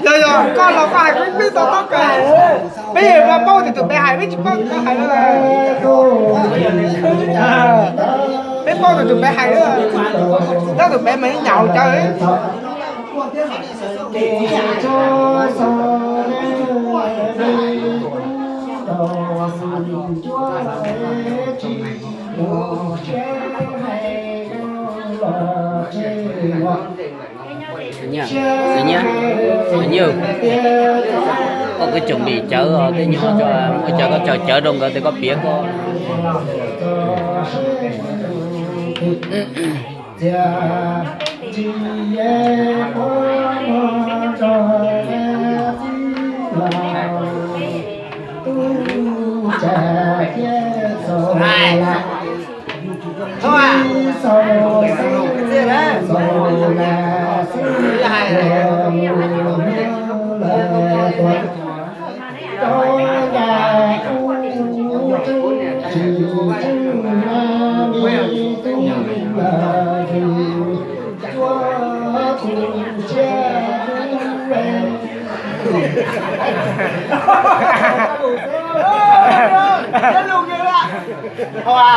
Yog yog, koj los koj hais peb peb tau tau kawg. Peb yuav paub tias tus peb hais, peb tsis paub tus koj hais lawm. Peb paub tias tus peb hais lawm, tab tus peb mas nyaum cawv. Nyiaj, nyiaj, koj kuj cov lis cawv os, tej nyuag muaj cawv koj tsaws cawv rau nkawd tes koj piav koj.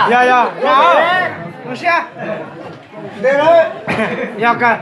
Yog yog, zoo siab. Yog kawg.